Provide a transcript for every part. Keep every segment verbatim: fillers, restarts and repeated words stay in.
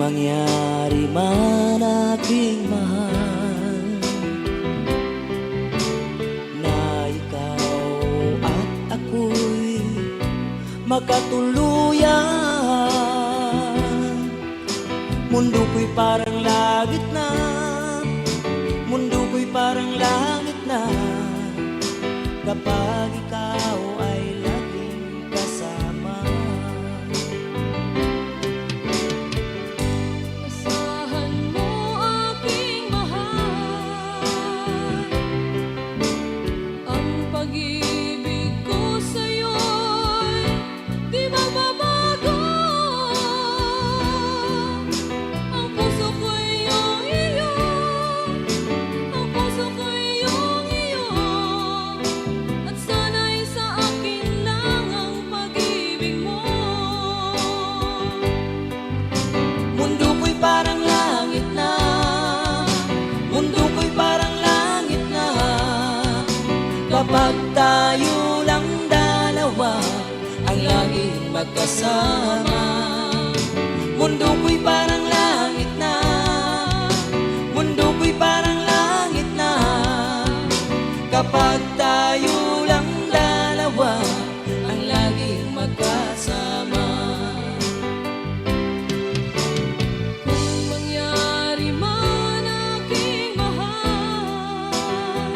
Mangyari man, aking mahal, na ikaw at ako'y makatuluyan. Mundo ko'y parang langit na, mundo ko'y parang langit na, kapag ikaw ay laging kasama. Asahan mo, aking mahal, ang pag-ibig ko sa'yo'y di magbabago. Ang puso ko'y iyong iyo, ang puso ko'y iyong iyo, at sana'y sa akin lang ang pag-ibig mo. Mundo ko'y parang langit na, mundo ko'y parang langit na, kapag tayo lang dalawa ang laging magkasama. Mundo ko'y parang langit na, mundo ko'y parang langit na, kapag tayo lang dalawa ang laging magkasama. Kung mangyari man, aking mahal,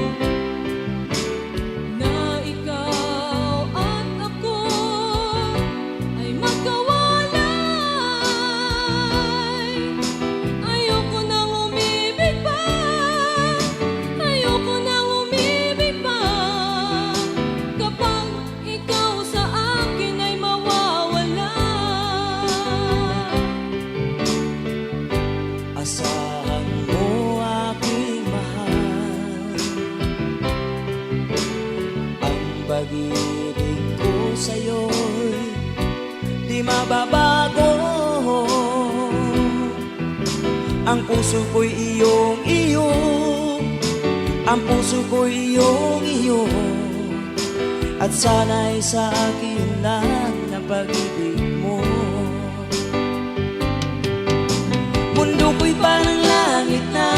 na ikaw at ako ay magkawalay, ayoko nang umibig pa, ayoko nang umibig pa, kapag ikaw sa akin ay mawawala. Asahan mo, aking mahal, ang pag-ibig ko sa'yo'y di mababago. Ang puso ko'y iyong iyo, ang puso ko'y iyong iyo, at sana'y sa akin lang ang pag-ibig mo. Mundo ko'y parang langit na,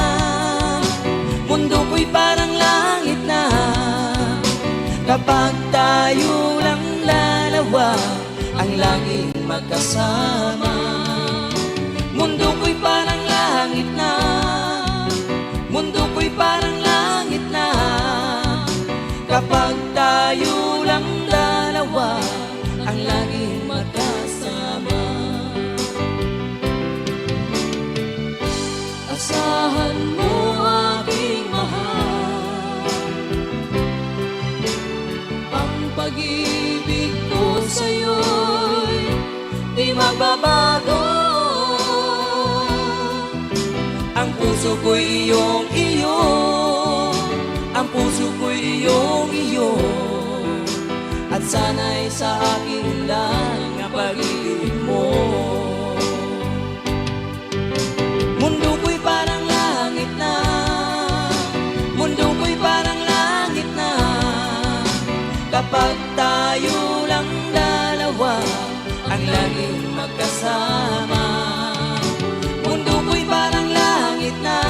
mundo ko'y parang langit na, kapag tayo lang dalawa ang laging magkasama. Mundo ko'y parang langit na, mundo ko'y parang langit na, kapag tayo lang dalawa ang laging magkasama. Asahan mo, aking mahal, ang pag-ibig ko sa'yo'y di magbabago. Ang puso ko'y iyong iyo, ang puso ko'y iyong iyo, at sana'y sa akin lang ang pag-ibig mo. Mundo ko'y parang langit na, mundo ko'y parang langit na, kapag tayo lang dalawa ang laging magkasama. Mundo ko'y parang langit na,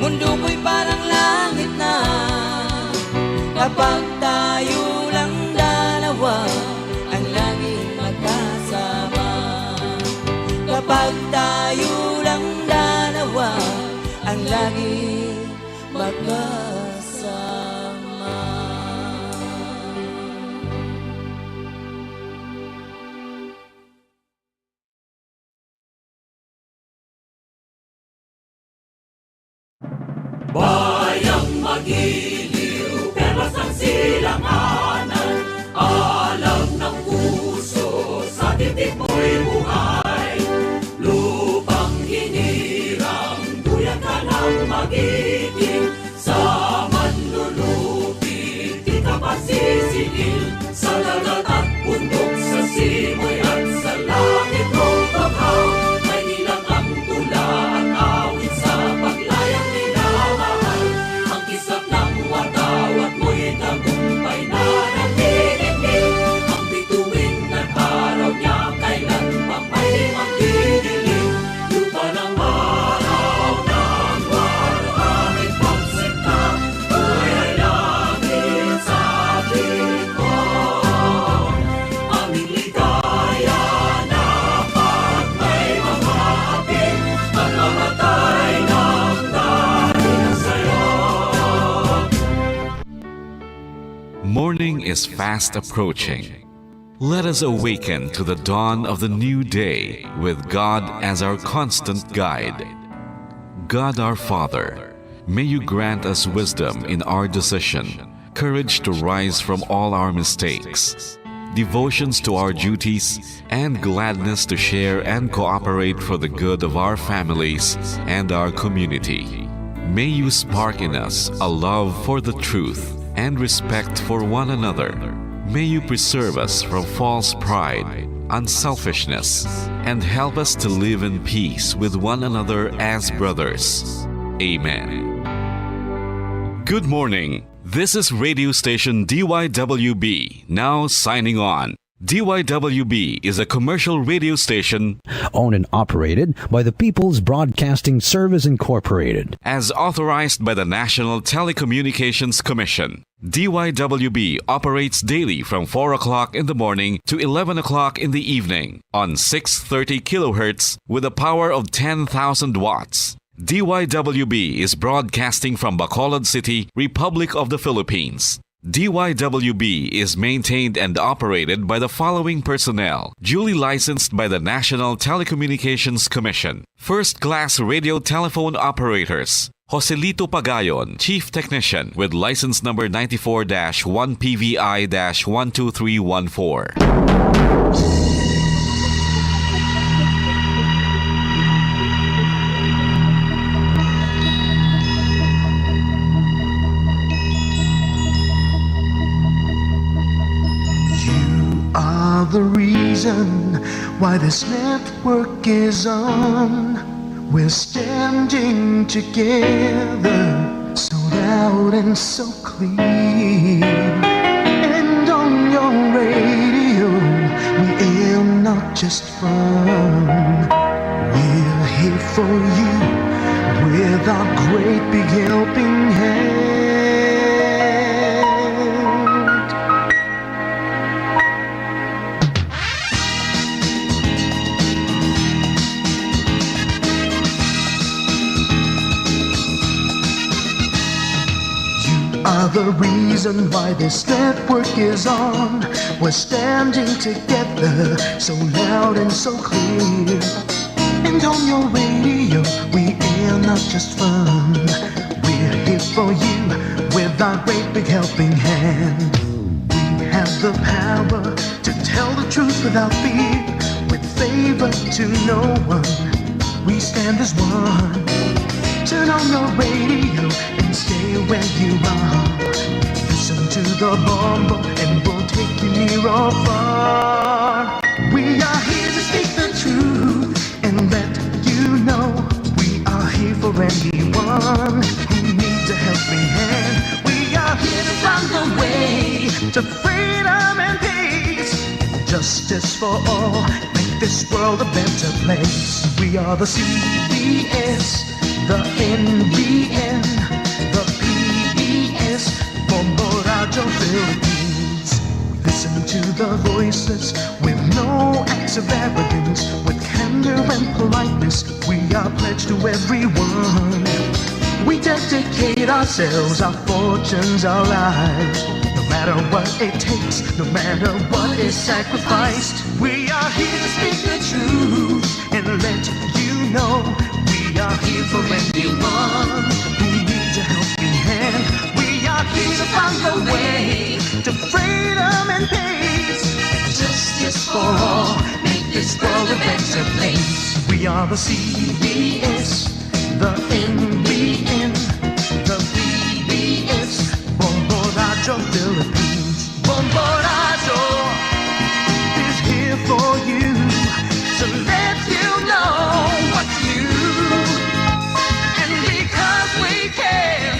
mundo ko'y parang langit na, kapag tayo lang dalawa ang laging magkasama. Kapag tayo lang dalawa ang laging magkasama. Bayang magiliw, perlas ng silanganan, alam ng puso, sa titik mo'y buhay. Lupang hinirang, duyan ka ng magiting, sa manlulupig di ka pasisingil. Sa dagat at bundok, sa simoy at sa langit o baha, may nilang ang tula at awit sa paglayang minamahal. Ang kislap ng watawat mo'y tagumpay na nanginginig. Ang bituin at araw niya kailan pang may limang didilim. is fast approaching. Let us awaken to the dawn of the new day with God as our constant guide. God our Father, may you grant us wisdom in our decision, courage to rise from all our mistakes, devotions to our duties, and gladness to share and cooperate for the good of our families and our community. May you spark in us a love for the truth and respect for one another. May you preserve us from false pride, unselfishness, and help us to live in peace with one another as brothers. Amen. Good morning. This is radio station D Y W B, now signing on. D Y W B is a commercial radio station owned and operated by the People's Broadcasting Service Incorporated, as authorized by the National Telecommunications Commission. D Y W B operates daily from four o'clock in the morning to eleven o'clock in the evening on six thirty kilohertz with a power of ten thousand watts. D Y W B is broadcasting from Bacolod City, Republic of the Philippines. D Y W B is maintained and operated by the following personnel, duly licensed by the National Telecommunications Commission. First class radio telephone operators, Joselito Pagayon, Chief Technician, with license number ninety-four dash one P V I dash one two three one four. You are the reason why this network is on. We're standing together, so loud and so clear. And on your radio, we aim not just fun. We're here for you with our great big helping hand. You are the reason why this network is on. We're standing together, so loud and so clear. And on your radio, we air not just fun. We're here for you with our great big helping hand. We have the power to tell the truth without fear, with favor to no one. We stand as one. Turn on your radio and stay where you are. Listen to the Bombo and we'll take you near or far. We are here to speak the truth and let you know we are here for anyone who needs a helping hand. We are here to find the way to freedom and peace. Justice for all, make this world a better place. We are the C B S, the N B N, the P B S, Bombo Radio Philippines. Listen to the voices with no acts of arrogance, with candor and politeness. We are pledged to everyone. We dedicate ourselves, our fortunes, our lives. No matter what it takes, no matter what is sacrificed, we are here to speak the truth and let you know we are here for anyone who needs a helping hand. We are here to find a way to freedom and peace and justice for all. Make this world a better place. We are the C B S, the N B N, the P B S, Bombo Radio Philippines. Bombo Radio is here for you to let you know what's new. And because we care,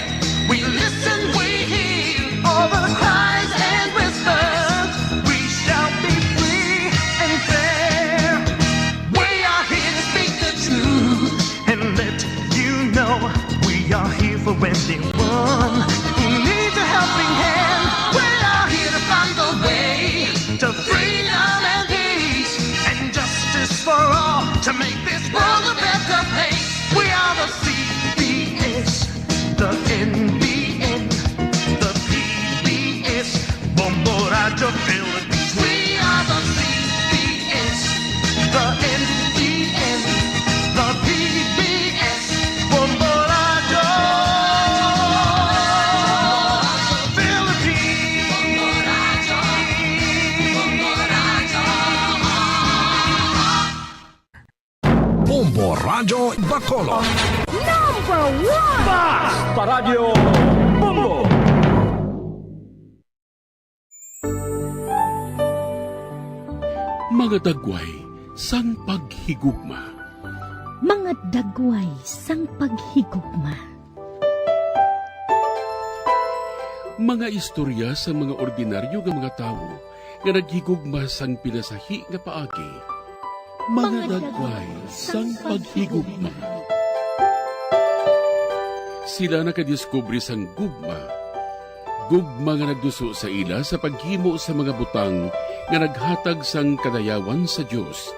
we listen, we hear all the cries and whispers. We shall be free and fair. We are here to speak the truth and let you know we are here for anyone who needs a helping hand. We are here to find the way to freedom and peace and justice for all to make this world a better place. We are the C B S, the N B N, the P B S, Bombo Philippines. We are the P B S, the N T N, the P B S, Bombo Radyo Philippines. Bombo Radyo Bacolod. Number one! Basta Radyo Bombo! Mga dagway sang paghigugma. Mga dagway sang paghigugma. Mga istorya sa mga ordinaryo nga mga tawo nga naghigugma sang pinasahi nga paagi. Mga Mga dagway dagway sang sang paghigugma. Sila nakadiskubre sang gugma. Gugma nga nagduso sa ila sa paghimo sa mga butang nga naghatag sang kadayawan sa Dios.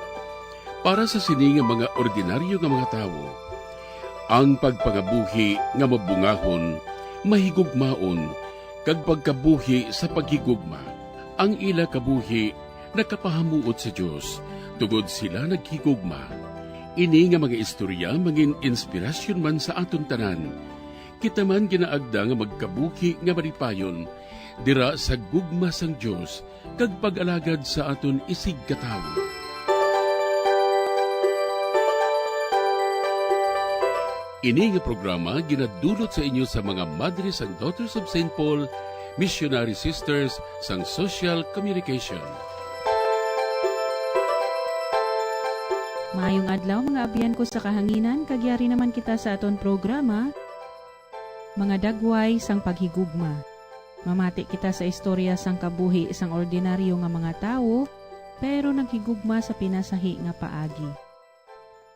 Para sa sini nga mga ordinaryo nga mga tawo, ang pagpangabuhi nga mabungahon, mahigugmaon, kag pagkabuhi sa paghigugma, ang ila kabuhi nakapahamuot sa Dios, tungod sila naghigugma. Ini nga mga istorya mangin-inspirasyon man sa aton tanan. Kita man ginaagda nga magkabuhi nga malipayon dira sa gugma sang Dios kag pag-alagad sa aton isigkatawo. Ini nga programa ginadulot sa inyo sa mga madre sang Daughters of Saint Paul, Missionary Sisters sang Social Communication. Maayong adlaw, mga abyan ko sa kahanginan, kag yari naman kita sa aton programa, Mga Dagway sang Paghigugma. Mamati kita sa istorya sang kabuhi sang ordinaryo nga mga tawo, pero naghigugma sa pinasahi nga paagi.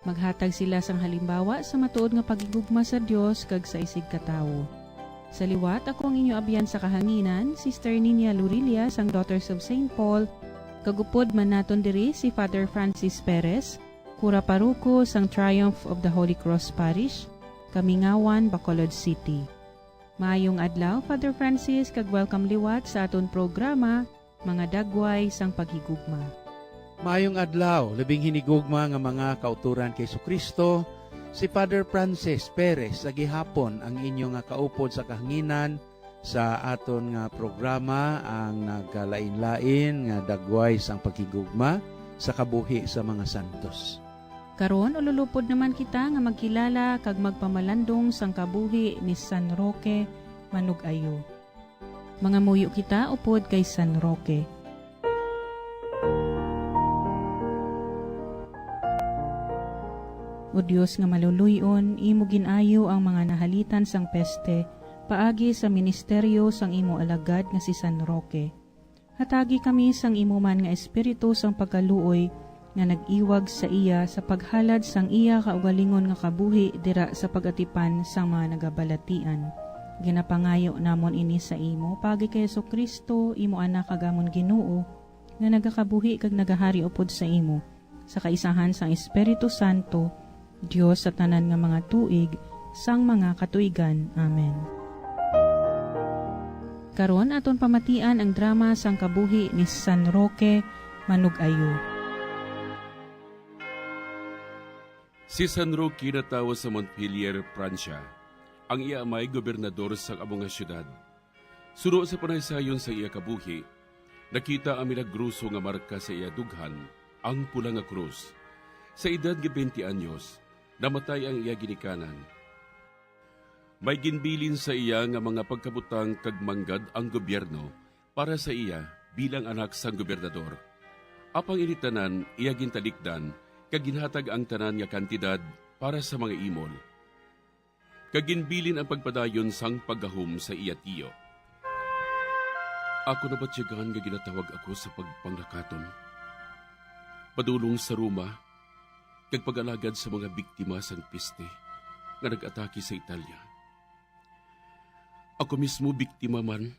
Maghatag sila sang halimbawa sa matuod nga paghigugma sa Dios kag sa isigkatawo. Sa liwat, ako ang inyo abyan sa kahanginan, Sister Ninia Lurilia sang Daughters of Saint Paul, kag upod man naton diri si Father Francis Perez, Kura Paruko sang Triumph of the Holy Cross Parish, Kamingawan, Bacolod City. Maayong adlaw, Father Francis, kag welcome liwat sa aton programa, Mga Dagway sang Paghigugma. Maayong adlaw, labing hinigugma nga mga kauturan kay Jesu-Cristo, si Father Francis Perez sa gihapon ang inyo nga kaupod sa kahanginan sa aton nga programa, ang nagkalain-lain nga dagway sang paghigugma sa kabuhi sa mga santos. Karon, ululupod naman kita nga magkilala kag magpamalandong sang kabuhi ni San Roque Manug-ayo. Mangamuyo kita upod kay San Roque. O Dios nga maluloy-on, imo gin-ayo ang mga nahalitan sang peste paagi sa ministeryo sang imo alagad nga si San Roque. Hatagi kami sang imo man nga espiritu sang pagkaluoy nga nag-iwag sa iya sa paghalad sang iya kaugalingon nga kabuhi dira sa pag-atipan sang mga nagabalatian. Ginapangayo namon ini sa imo paagi kay Jesu-Cristo, imo Anak kag amon Ginoo, nga nagakabuhi kag nagahari upod sa imo, sa kaisahan sang Espiritu Santo, Dios sa tanan nga mga tuig, sang mga katuigan. Amen. Karon aton pamatian ang drama sang kabuhi ni San Roque Manug-ayo. Si San Roque natawo sa Montpellier, Pransya. Ang iya amay gobernador sang amo nga siyudad. Suno sa panaysayon sa iya kabuhi, nakita ang milagroso nga marka sa iya dughan, ang pula nga krus. Sa edad nga twenty anyos, namatay ang iya ginikanan. May ginbilin sa iya nga mga pagkabutang kag manggad ang gobyerno para sa iya bilang anak sang gobernador. Apang ini tanan iya gintalikdan kag ginhatag ang tanan nga kantidad para sa mga imol. Kag ginbilin ang pagpadayon sang paggahom sa iya tiyo. Ako nabatyagan nga ginatawag ako sa pagpanglakaton, padulong sa Roma, kag pag-alagad sa mga biktima sang peste nga nag-atake sa Italia. Ako mismo biktima man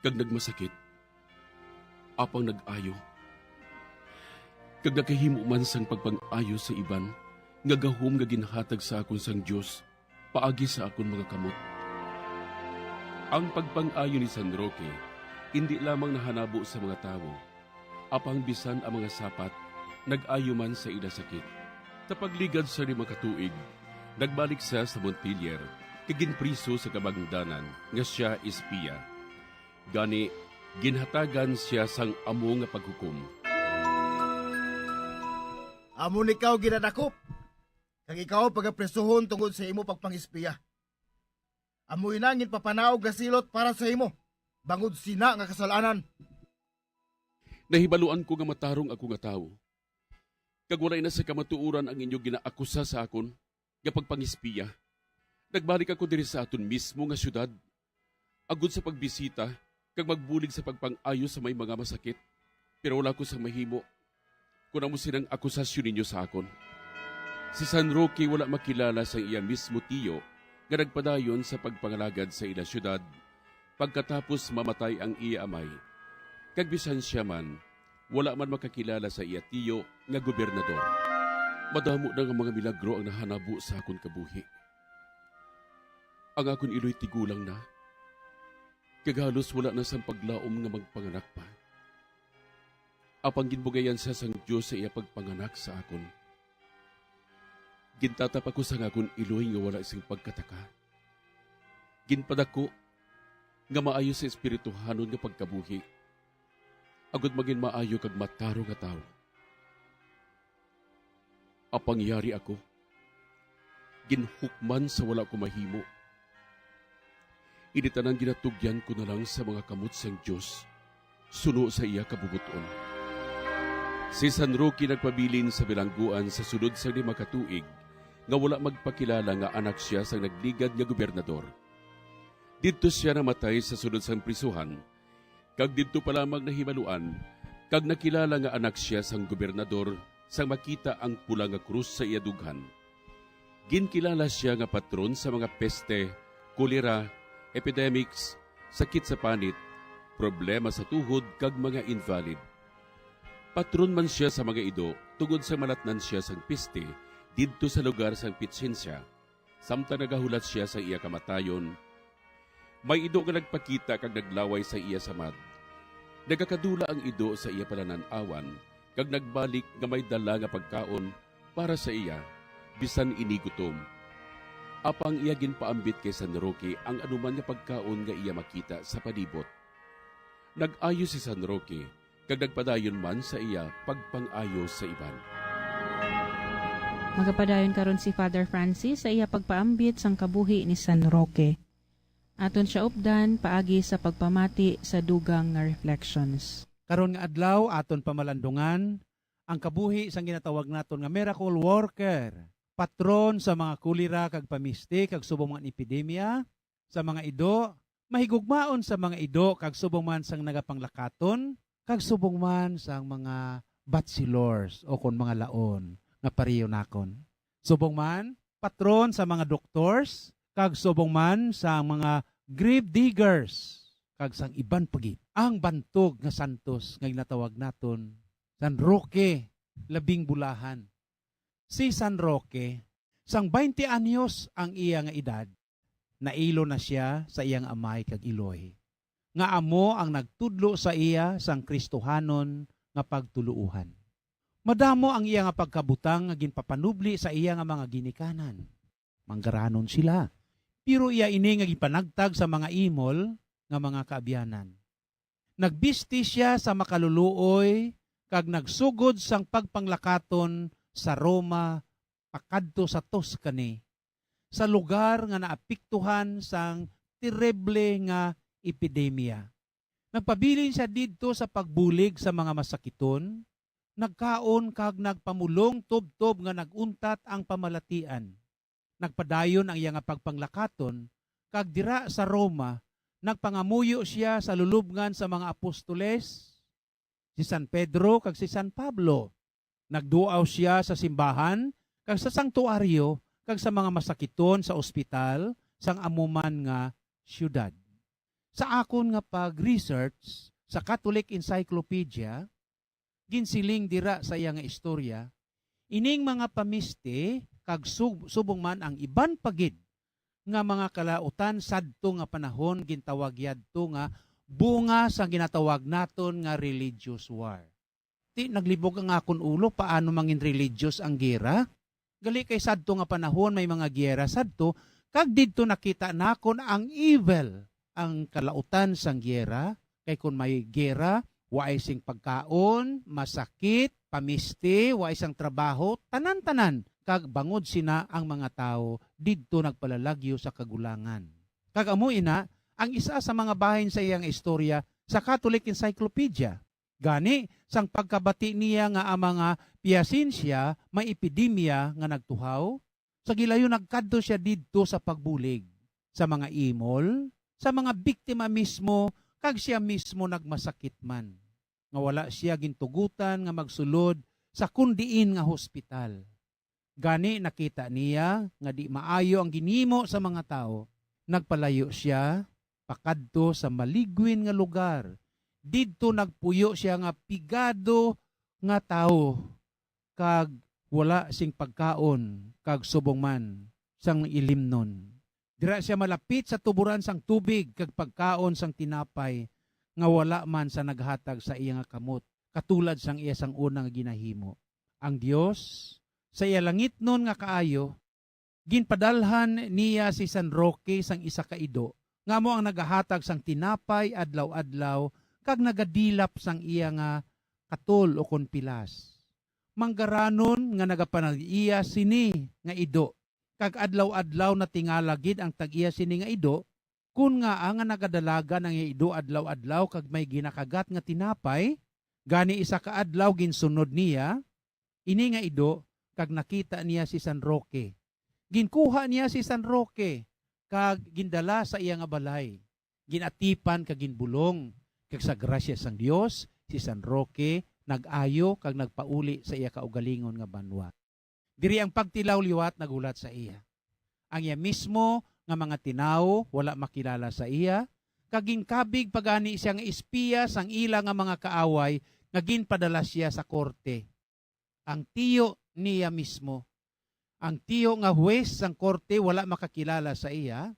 kag nagmasakit, apang nag-ayo, kag nakahimo man sang pagpang-ayo sa iban nga gahom nga ginhatag sa akon sang Dios paagi sa akon mga kamot. Ang pagpang-ayo ni San Roque indi lamang nahanabo sa mga tawo, apang bisan ang mga sapat nag-ayo man sa ila sakit. Sa pagligad sa lima ka tuig, nagbalik sia sa Montpelier kag ginpriso sa kabangdanan nga sia espiya. Gani, ginhatagan sia sang amo nga paghukom. Amo ni ikaw ginadakop, kag ikaw pagaprisuhon tungod sa imo pagpangispiya. Amo ina ang ginpapanaog nga silot para sa imo, bangod sina nga kasalanan. Nahibaluan ko nga matarong ako nga tawo, kag walay na sa kamatuoran ang inyo ginaakusa sa akon nga pagpangispiya. Nagbalik ako diri sa aton mismo nga siyudad, agod sa pagbisita kag magbulig sa pagpang-ayo sa may mga masakit, pero wala ko sang mahimo kon amo sina ang akusasyon ninyo sa akon. Si San Roque wala makilala sang iya mismo tiyo nga nagpadayon sa pagpangalagad sa ila siyudad pagkatapos mamatay ang iya amay, kag bisan sia man, wala man makakilala sa iya tiyo nga gobernador. Madamo na nga mga milagro ang nahanabo sa akon kabuhi. Ang akon iloy tigulang na, kag halos wala na sang paglaom nga magpanganak pa. Apang ginbugayan sia sang Dios sa iya pagpanganak sa akon. Gintatap ako sang akon iloy nga wala sing pagkataka. Ginpadako nga maayo sa espirituhanon nga pagkabuhi, agod magin maayo kag matarong nga tawo. Apang yari ako, ginhukman sa wala ko mahimo. Ini tanan ginatugyan ko na lang sa mga kamot sang Dios, suno sa iya kabubot-on. Si San Roque nagpabilin sa bilangguan sa sulod sang lima ka tuig nga wala magpakilala nga anak sia sang nagligad nga gobernador. Didto sia namatay sa sulod sang prisuhan, kag didto pa lamang nahibaluan kag nakilala nga anak sia sang gobernador sang makita ang pula nga krus sa iya dughan. Ginkilala sia nga patron sa mga peste, kolera, epidemics, sakit sa panit, problema sa tuhod, kag mga invalid. Patron man sia sa mga ido tungod sa malatnan sia sang peste didto sa lugar sang Pichincha, samtang nagahulat sia sa iya kamatayon. May ido nga nagpakita kag naglaway sa iya samad. Nagakadula ang ido sa iya palanan-awan, kag nagbalik nga may dala nga pagkaon para sa iya, bisan ini gutom. Apang iya ginpaambit kay San Roque ang anuman nga pagkaon nga iya makita sa palibot. Nag-ayo si San Roque, kag nagpadayon man sa iya pagpang-ayo sa iban. Magapadayon karon si Father Francis sa iya pagpaambit sang kabuhi ni San Roque. Aton siya updan paagi sa pagpamati sa dugang nga reflections. Karon nga adlaw, aton pamalandungan ang kabuhi sang ginatawag naton nga miracle worker, patron sa mga kolera kag pamiste kag subong mga epidemya, sa mga ido, mahigugmaon sa mga ido kag subong man sang nagapanglakaton, kag subong man sang mga bachelors o kon mga laon nga pareho nakon. Subong man, patron sa mga doctors, kag subong man sang mga grave diggers, kag sang iban pa gid. Ang bantog nga santos nga ginatawag naton San Roque, labing bulahan. Si San Roque, sang twenty anyos ang iya nga edad, nailo na sia sa iyang amay kag iloy, nga amo ang nagtudlo sa iya sang Kristohanon nga pagtuluohan. Madamo ang iya nga pagkabutang nga ginpapanubli sa iya nga mga ginikanan. Manggaranon sila. Pero iya ini nga ginpanagtag sa mga imol nga mga kaabyanan. Nagbisti sia sa makaluluoy kag nagsugod sang pagpanglakaton sa Roma pakadto sa Tuscany, sa lugar nga naapektuhan sang terrible nga epidemya. Nagpabilin sia didto sa pagbulig sa mga masakiton, nagkaon kag nagpamulong tubtob nga nag-untat ang pamalatian. Nagpadayon ang iya nga pagpanglakaton, kag dira sa Roma, nagpangamuyo sia sa lulubngan sa mga apostoles, si San Pedro kag si San Pablo. Nagduaw sia sa simbahan kag sa santuaryo kag sa mga masakiton sa ospital sang amo man nga siyudad. Sa akon nga pag-research sa Catholic Encyclopedia, ginsiling dira sa iya nga istorya, ining mga pamiste kag sub-, subong man ang iban pa gid nga mga kalautan sadto nga panahon gintawag yadto nga bunga sang ginatawag naton nga religious war. Ti naglibog ang akon ulo, paano mangin religious ang gera? Gali kay sadto nga panahon may mga gera sadto, kag didto nakita nakon ang evil, ang kalautan sang gera, kay kon may gera, waay sing pagkaon, masakit, pamisti, waay sang trabaho, tanan-tanan, kag bangod sina ang mga tawo didto nagpalalagyo sa kagulangan. Kag amo ina ang isa sa mga bahin sa iyang istorya sa Catholic Encyclopedia. Gani, sang pagkabati niya nga ang mga Piacenza may epidemya nga nagtuhaw, sa gilayon nagkadto sia didto sa pagbulig sa mga imol, sa mga biktima mismo, kag sia mismo nagmasakit man, nga wala sia gintugutan nga magsulod sa kon diin nga hospital. Gani nakita niya nga di maayo ang ginhimo sa mga tawo. Nagpalayo sia pakadto sa maligwin nga lugar. Didto nagpuyo sia nga pigado nga tawo, kag wala sing pagkaon, kag subong man sang ilimnon. Dira sia malapit sa tuboran sang tubig kag pagkaon sang tinapay nga wala man sa naghatag sa iya nga kamot, katulad sang iya sang una nga ginahimo. Ang Dios, sa iya langitnon nga kaayo, ginpadalhan niya si San Roque sang isa ka ido, nga amo ang nagahatag sang tinapay adlaw-adlaw kag nagadilap sang iya nga katol ukon pilas. Manggaranon nga nagapanag-iya sini nga ido, kag adlaw-adlaw natingala gid ang tag-iya sini nga ido, kon ngaa nga nagadalagan ang iya ido adlaw-adlaw kag may ginakagat nga tinapay. Gani isa ka adlaw ginsunod niya ini nga ido, kag nakita niya si San Roque. Ginkuha niya si San Roque kag gindala sa iya nga balay. Gin-atipan kag ginbulong, kag sa grasya sang Dios, si San Roque nag-ayo kag nagpauli sa iya kaugalingon nga banwa. Diri ang pagtilaw liwat naghulat sa iya. Ang iya mismo nga mga tinawo wala makilala sa iya, kag ginkabig pa gani sia nga espiya sang ila nga mga kaaway nga ginpadala sia sa korte. Ang tiyo niya mismo, ang tiyo nga huwes sang korte wala makakilala sa iya,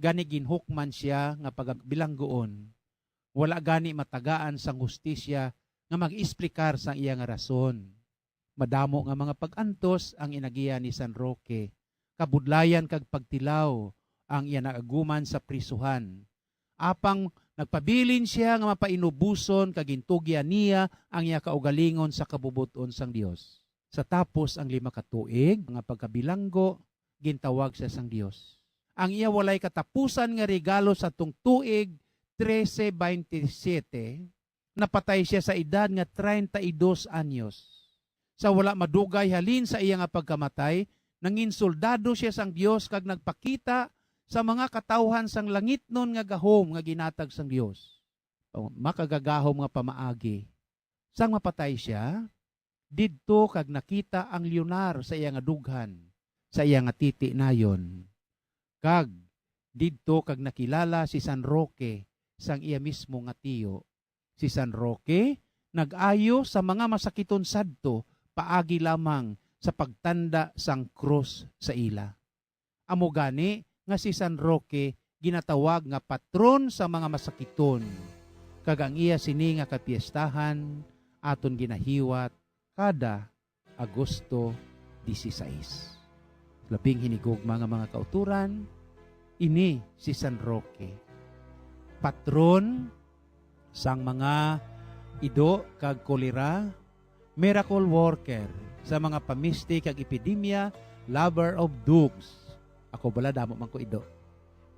gani ginhukman sia nga pagabilangguon. Wala gani matagaan sang hustisya nga mag-esplikar sang iya nga rason. Madamo nga mga pag-antos ang inagiya ni San Roque. Kabudlayan kag pagtilaw ang iya naaguman sa prisuhan. Apang nagpabilin sia nga mapainuboson kag gintugyan niya ang iya kaugalingon sa kabubot-on sang Dios. Sa tapos ang lima ka tuig nga pagkabilanggo, gintawag sia sang Dios. Ang iya walay katapusan nga regalo sa tung tuig trese veintisiete, napatay sia sa edad nga treinta y dos anyos. Sa wala madugay halin sa iya nga pagkamatay, nangin soldado sia sang Dios kag nagpakita sa mga katawhan sang langitnon nga gahom nga ginatag sang Dios. O, makagagahom nga pamaagi. Sang mapatay sia, didto kag nakita ang lyonar sa iya nga dughan, sa iya nga titi nayon. Kag didto kag nakilala si San Roque sang iya mismo nga tiyo. Si San Roque nag-ayo sa mga masakiton sadto paagi lamang sa pagtanda sang krus sa ila. Amo gani nga si San Roque ginatawag nga patron sa mga masakiton, kag ang iya sini nga kapiestahan aton ginahiwat kada Agosto dieciséis. Labing hinigugma nga mga kauturan, ini si San Roque, patron sang mga ido kag kolera, miracle worker sa mga pamisti kag epidemya, lover of dogs. Ako bala, damo man ko ido.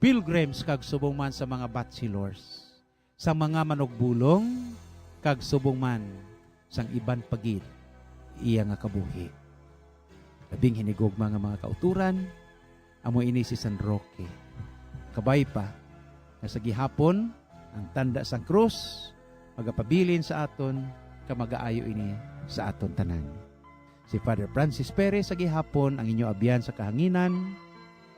Pilgrims kag subong man sa mga bachelors, sa mga manugbulong, kag subong man sang iban pa gid iya nga kabuhi. Labing hinigugma nga mga kauturan, amo ini si San Roque. Kabay pa nga sa gihapon, ang tanda sang krus magapabilin sa aton, kag magaayo ini sa aton tanan. Si Father Francis Perez sa gihapon, ang inyo abyan sa kahanginan,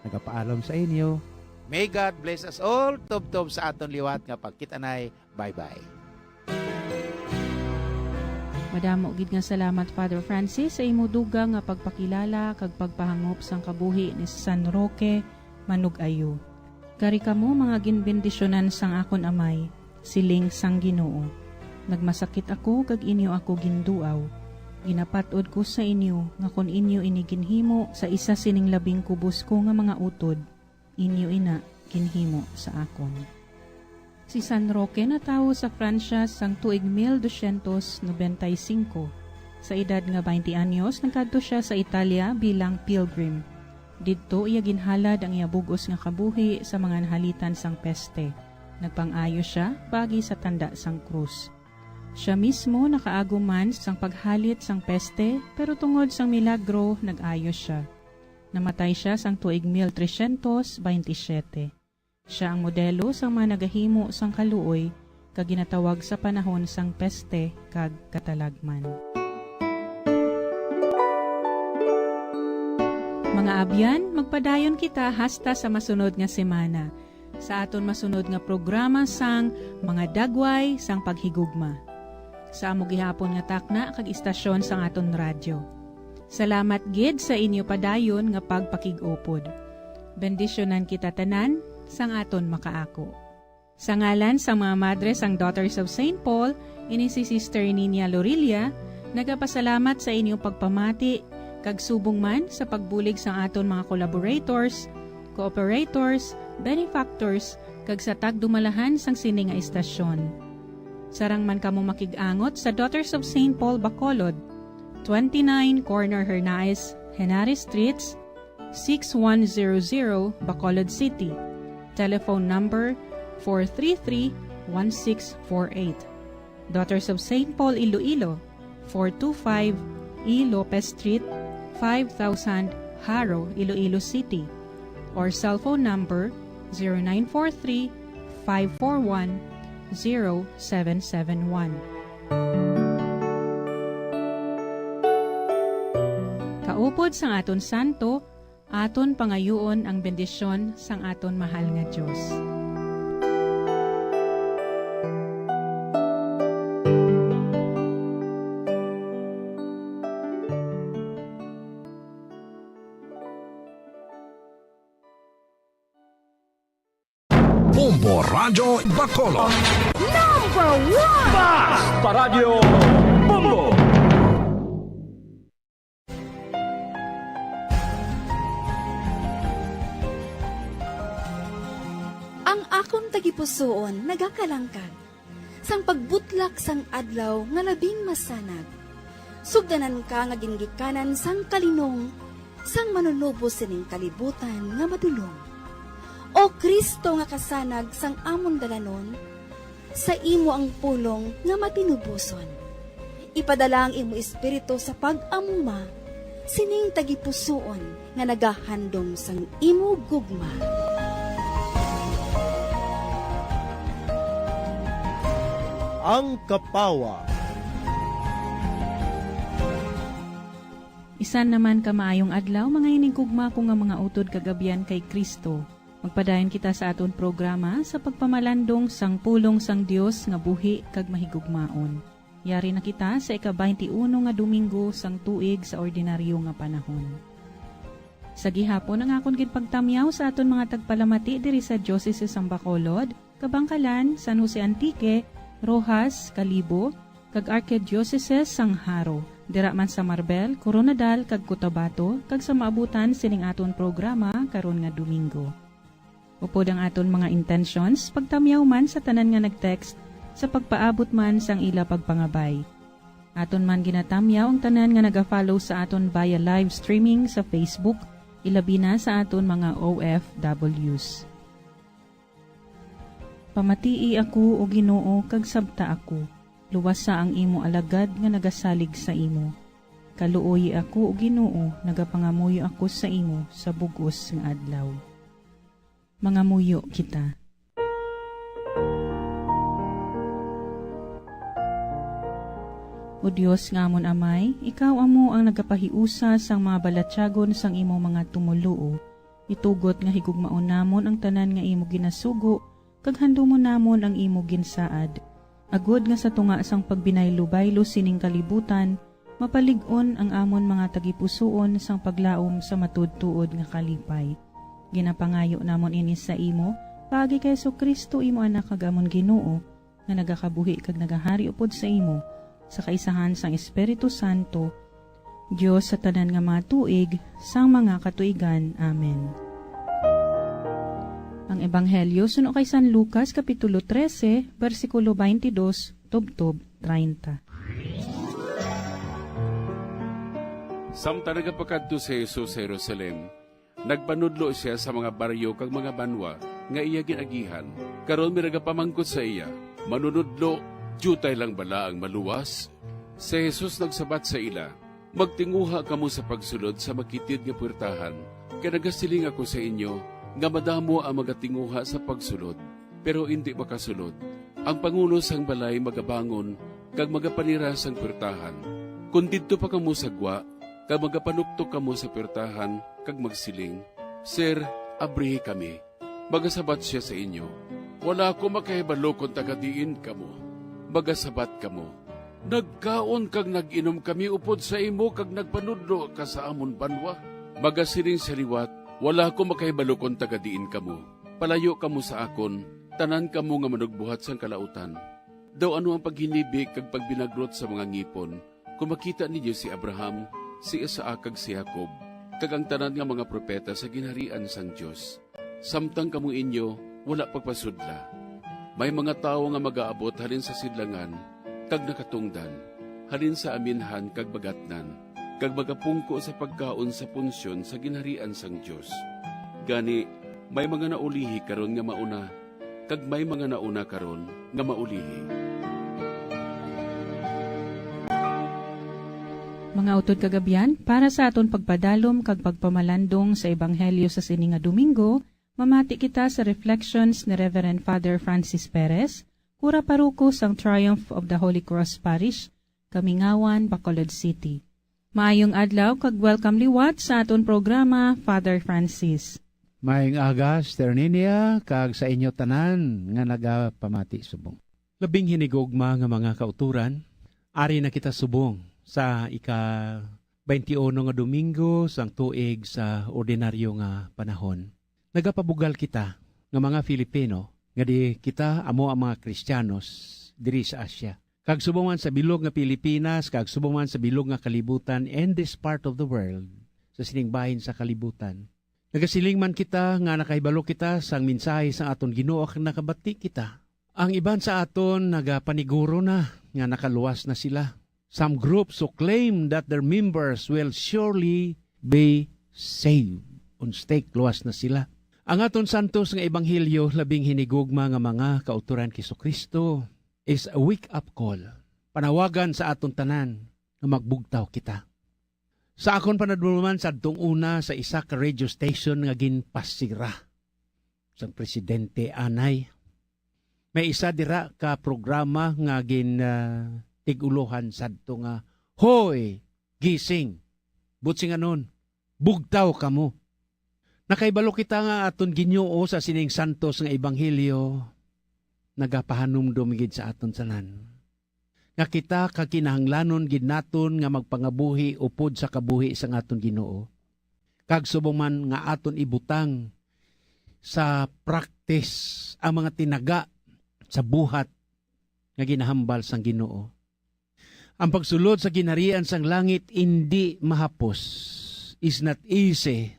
nagapaalam sa inyo. May God bless us all. Tubtob sa aton liwat nga pagkit-anay. Bye-bye. Madamo gid nga salamat, Father Francis, sa imo dugang nga pagpakilala kag pagpahangop sang kabuhi ni San Roque Manug-ayo. Kari kamo mga ginbendisyonan sang akon Amay. Siling sang Ginoo, "Nagmasakit ako kag inyo ako ginduaw. Ginapat-od ko sa inyo nga kon inyo ini ginhimo sa isa sining labing kubos ko nga mga utod, inyo ina ginhimo sa akon." Si San Roque natawo sa Francia sang tuig mil dosyentos nobenta y singko. Sa edad nga baynte anyos, nagkadto sia sa Italia bilang pilgrim. Didto iya ginhalad ang iya bug-os nga kabuhi sa mga nahalitan sang peste. Nagpang-ayo sia paagi sa tanda sang krus. Sia mismo nakaagom man sang paghalit sang peste, pero tungod sang milagro, nag-ayo sia. Namatay sia sang tuig mil tresyentos baynte siyete. Sia ang modelo sang mga nagahimo sang kaluoy kag ginatawag sa panahon sang peste kag katalagman. Mga abyan, magpadayon kita hasta sa masunod nga semana, sa aton masunod nga programa sang Mga Dagway sang Paghigugma, sa amo gihapon nga takna kag istasyon sang aton radyo. Salamat gid sa inyo padayon nga pagpakig-upod. Bendisyonan kita tanan sang aton makaako. Sa ngalan sang mga madre sang Daughters of Saint Paul, ini si Sister Ninia Lorilla, nagapasalamat sa inyong pagpamati, kag subong man sa pagbulig sang aton mga collaborators, cooperators, benefactors, kag sa tagdumalahan sang sini nga istasyon. Sarang man kamo makig-angot sa Daughters of Saint Paul Bacolod, twenty-nine Corner Hernaez, Henares Streets, six one zero zero, Bacolod City. Telephone number four three three, one six four eight. Daughters of Saint Paul Iloilo, four two five E Lopez Street, five thousand, Jaro, Iloilo City. Or cellphone number zero nine four three, five four one, zero seven seven one. Kaupod sang aton santo, aton pangayuon ang bendisyon sang aton mahal nga Dios. Bombo Radyo Bacolod. Number one! Basta Radyo Bombo! Ang akon tagipusoon nagakalangkag sang pagbutlak sang adlaw nga labing masanag. Sugdanan ka nga gingikanan sang kalinong sang Manunubos sining kalibutan nga madulom. O Cristo nga kasanag sang amon dalanon, sa imo ang pulong nga matinuboson. Ipadala ang imo Espiritu sa pag-amuma sining tagipusoon nga nagahandom sang imo gugma. Ang Kapawa. Isan naman ka maayong adlaw, mga hinigugma ko nga mga utod kag abyan kay Cristo. Magpadayon kita sa aton programa sa pagpamalandong sang pulong sang Dios nga buhi kag mahigugmaon. Yari na kita sa ika-baynte uno nga Domingo sang tuig sa ordinaryo nga panahon. Sa gihapon, ang akon gid pagtamyaw sa aton mga tagpalamati diri sa Diocese sang Bacolod, Kabangkalan, San Jose Antique, Roxas, Kalibo, kag Archdiocese sang Jaro. Dira man sa Marbel, Koronadal, kag Cotabato, kag sa maabutan sining aton programa karon nga Domingo. Upod ang aton mga intentions, pagtamyaw man sa tanan nga nag-text, sa pagpaabot man sang ila pagpangabay. Aton man ginatamyaw ang tanan nga naga-follow sa aton via live streaming sa Facebook, ilabi na sa aton mga O F Ws. Pamatii ako, O Ginoo, kag sabta ako. Luwasa ang imo alagad nga nagasalig sa imo. Kaluoyi ako, O Ginoo, nagapangamuyo ako sa imo sa bug-os nga adlaw. Mangamuyo kita. O Dios nga amon Amay, ikaw amo ang nagapahiusa sang mga balatyagon sang imo mga tumoluo. Itugot nga higugmaon namon ang tanan nga imo ginasugo, kag handumon namon ang imo ginsaad, agod nga sa tunga sang pagbinaylo-baylo sining kalibutan, mapalig-on ang amon mga tagipusoon sang paglaom sa matuodtuod nga kalipay. Ginapangayo namon ini sa imo, paagi kay Jesu-Cristo, imo Anak kag amon Ginoo, nga nagakabuhi kag nagahari upod sa imo, sa kaisahan sang Espiritu Santo, Dios sa tanan nga mga tuig, sang mga katuigan. Amen. Ang Ebanghelyo suno kay San Lucas, Kapitulo trese, bersikulo twenty-dos tubtob treinta. Samtang nagapakadto si Jesus sa Jerusalem, nagpanudlo sia sa mga baryo kag mga banwa nga iya gin-agihan. Karon may nagapamangkot sa iya, "Manunudlo, diutay lang bala ang maluwas?" Si Jesus nagsabat sa ila, "Magtinguha kamo sa pagsulod sa makitid nga puwertahan, kay nagasiling ako sa inyo nga madamo ang magatinguha sa pagsulod, pero indi makasulod. Ang pangulo sang balay magabangon kag magapanira sang puwertahan. Kon didto pa kamo sa gwa, kag magapanuktok kamo sa puwertahan kag magsiling, 'Sir, abrihi kami,' magasabat sia sa inyo, 'Wala ako makahibalo kon taga diin kamo.' Magasabat kamo, 'Nagkaon kag nag-inom kami upod sa imo kag nagpanudlo ka sa amon banwa.' Magasiling sia liwat, 'Wala ako makahibalo kon taga diin kamo. Palayo kamo sa akon, tanan kamo nga manugbuhat sang kalautan.' Daw ano ang paghinibi kag pagbinagrot sa mga ngipon kon makita ninyo si Abraham, si Isaac, kag si Jacob, kag ang tanan nga mga propeta sa Ginharian sang Dios? Samtang kamo inyo wala pagpasudla, may mga tawo nga magaabot halin sa sidlangan kag nakatungdan, halin sa aminhan kag bagatnan, kag magapungko sa pagkaon sa punsyon sa Ginharian sang Dios. Gani, may mga naulihi karon nga mauna, kag may mga nauna karon nga maulihi. Mga utod kag abyan, para sa aton pagpadalom kag pagpamalandong sa Ebanghelyo sa sini nga Domingo, mamati kita sa reflections ni Reverend Father Francis Perez, kura paroko sang Triumph of the Holy Cross Parish, Kamingawan, Bacolod City. Maayong adlaw kag welcome liwat sa aton programa, Father Francis. Maayong aga, Sister Ninia, kag sa inyo tanan nga nagapamati subong. Labing hinigugma nga mga kauturan, ari na kita subong sa ika-twenty-uno nga Domingo sang tuig sa ordinaryo nga panahon. Nagapabugal kita nga mga Filipino nga di kita amo ang mga Kristiyanos diri sa Asia. Kag subong man sa bilog nga Pilipinas, kag subong man sa bilog nga kalibutan, in this part of the world, sa sining bahin sa kalibutan, nagasiling man kita nga nakahibalo kita sang mensahe sang aton Ginoo kag nakabati kita. Ang iban sa aton nagapaniguro na nga nakaluwas na sila. Some groups who claim that their members will surely be saved. Unstake, luwas na sila. Ang aton santos nga ebanghelyo, labing hinigugma nga mga kauturan kay Jesu-Cristo, is a wake-up call. Panawagan sa aton tanan nga magbugtaw kita. Sa akon panadulman sadtong una sa isa ka radio station nga ginpasira sang presidente anay, may isa dira ka programa nga gin, ah, tig-ulohan sadto nga, "Hoy, gising! Butsinganon, bugtaw kamo!" Nakahibalo kita nga aton Ginoo sa sining santos nga ebanghelyo nagapahanumdom gid sa aton tanan nga kita kakinahanglanon gid naton nga magpangabuhi upod sa kabuhi sang aton Ginoo, kag subong man nga aton ibutang sa practice ang mga tinaga sa buhat nga ginahambal sang Ginoo. Ang pagsulod sa ginharian sang langit indi mahapos, is not easy,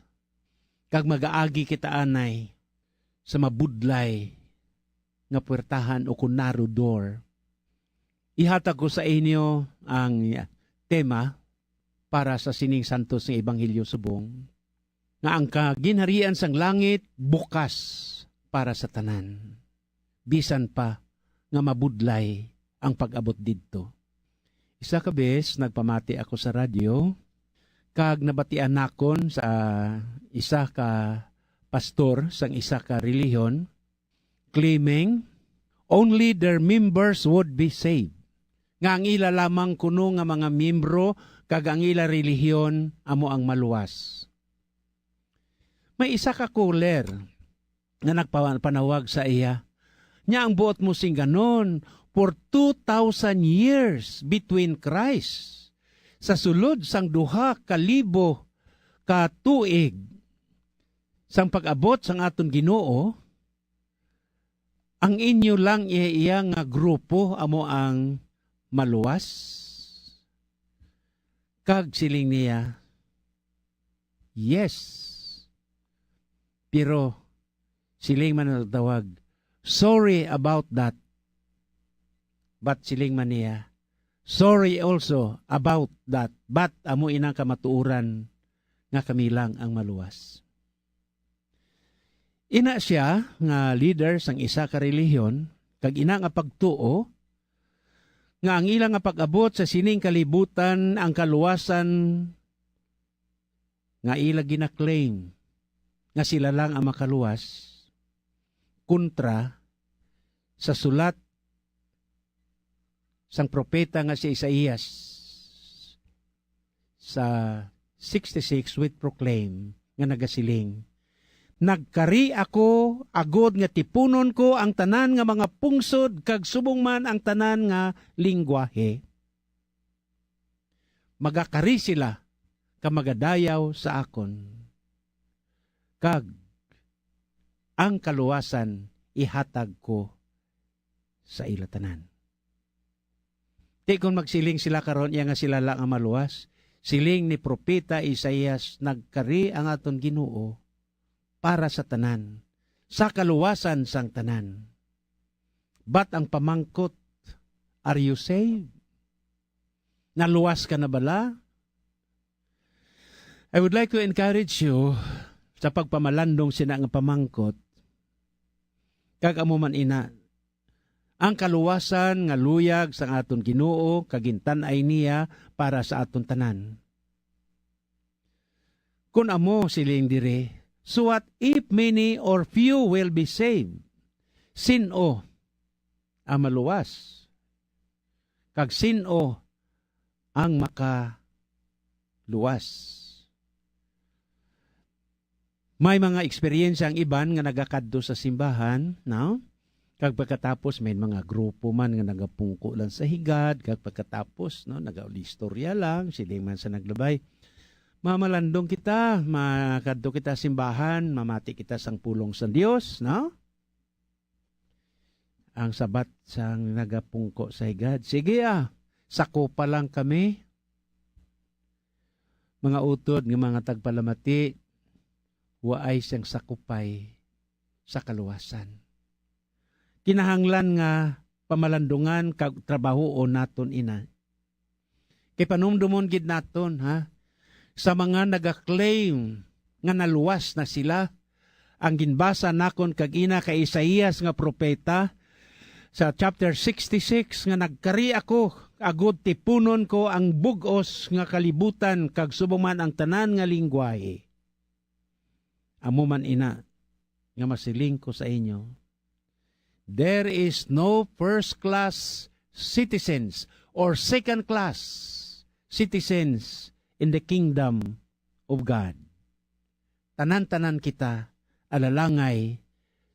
kag magaagi kita anay sa mabudlay nga puwertahan o kon narrow door. Ihatag ko sa inyo ang tema para sa sining santos nga ebanghelyo subong, nga ang kaginharian sang langit bukas para sa tanan, bisan pa nga mabudlay ang pag-abot didto. Isa ka bes, nagpamati ako sa radyo, kag nabatian nakon sa isa ka pastor sang isa ka relihiyon, claiming only their members would be saved, nga ang ila lamang kuno nga mga miyembro kag ang ila relihiyon amo ang maluwas. May isa ka caller nga nagpapanawag sa iya. Nya ang buot mo singganon, for two thousand years between Christ, sa sulod sang duha ka libo ka tuig sang pag-abot sang aton Ginoo, Ang inyo lang iya, iya nga grupo amo ang maluwas?" Kag siling niya, "Yes." Pero siling man ang tawag, "Sorry about that." But siling man niya, "Sorry also about that." But amo inang kamatuoran nga kami lang ang maluwas. Ina sia nga leader sang isa ka relihiyon, kag ina nga pagtuo nga ang ila nga pag-abot sa sining kalibutan ang kaluwasan nga ila gina-claim nga sila lang ang makaluwas, kontra sa sulat sang propeta nga si Isaias sa sixty-six with proclaim nga nagasiling, "Nagkari ako agod nga tipunon ko ang tanan nga mga pungsod kag subong man ang tanan nga linggwahe. Magakari sila ka magadayaw sa akon, kag ang kaluwasan ihatag ko sa ila tanan." Ti kon magsiling sila karon iya nga sila lang ang maluwas, siling ni propeta Isaias, "Nagkari ang aton Ginoo para sa tanan, sa kaluwasan sang tanan." But ang pamangkot, "Are you saved? Naluwas ka na bala?" I would like to encourage you sa pagpamalandong sina nga pamangkot, kag amo man ina, ang kaluwasan nga luyag sang aton Ginoo kag gintan-ay niya para sa aton tanan. Kun amo, siling diri, "So what if many or few will be saved?" Sin-o ang maluwas? Kag sin-o ang makaluwas? May mga eksperyensya ang iban nga nagakadto sa simbahan, no? Kag pagkatapos may mga grupo man nga nagapungko lang sa higad, kag pagkatapos, no, nagaistorya lang, siling man sa naglabay, "Mamalandong kita, makadto kita simbahan, mamati kita sang pulong sa Dios," no? Ang sabat sang nagapungko sa higad, "Sige, ah, sakopa lang kami." Mga utod nga mga tagpalamati, waay siyang sakupay sa kaluwasan. Kinahanglan nga pamalandungan kag trabahoon naton ina. Kay panumdomon gid naton, ha, sa mga nagaklaim nga naluwas na sila, ang ginbasa nakon kag ina kay Isaias nga propeta sa chapter sixty-six nga, "Nagkari ako, agod tipunon ko ang bug-os nga kalibutan kag subong man ang tanan nga linggwahe." Amo man ina nga masiling ko sa inyo, there is no first class citizens or second class citizens in the kingdom of God. Tanan-tanan kita alalangay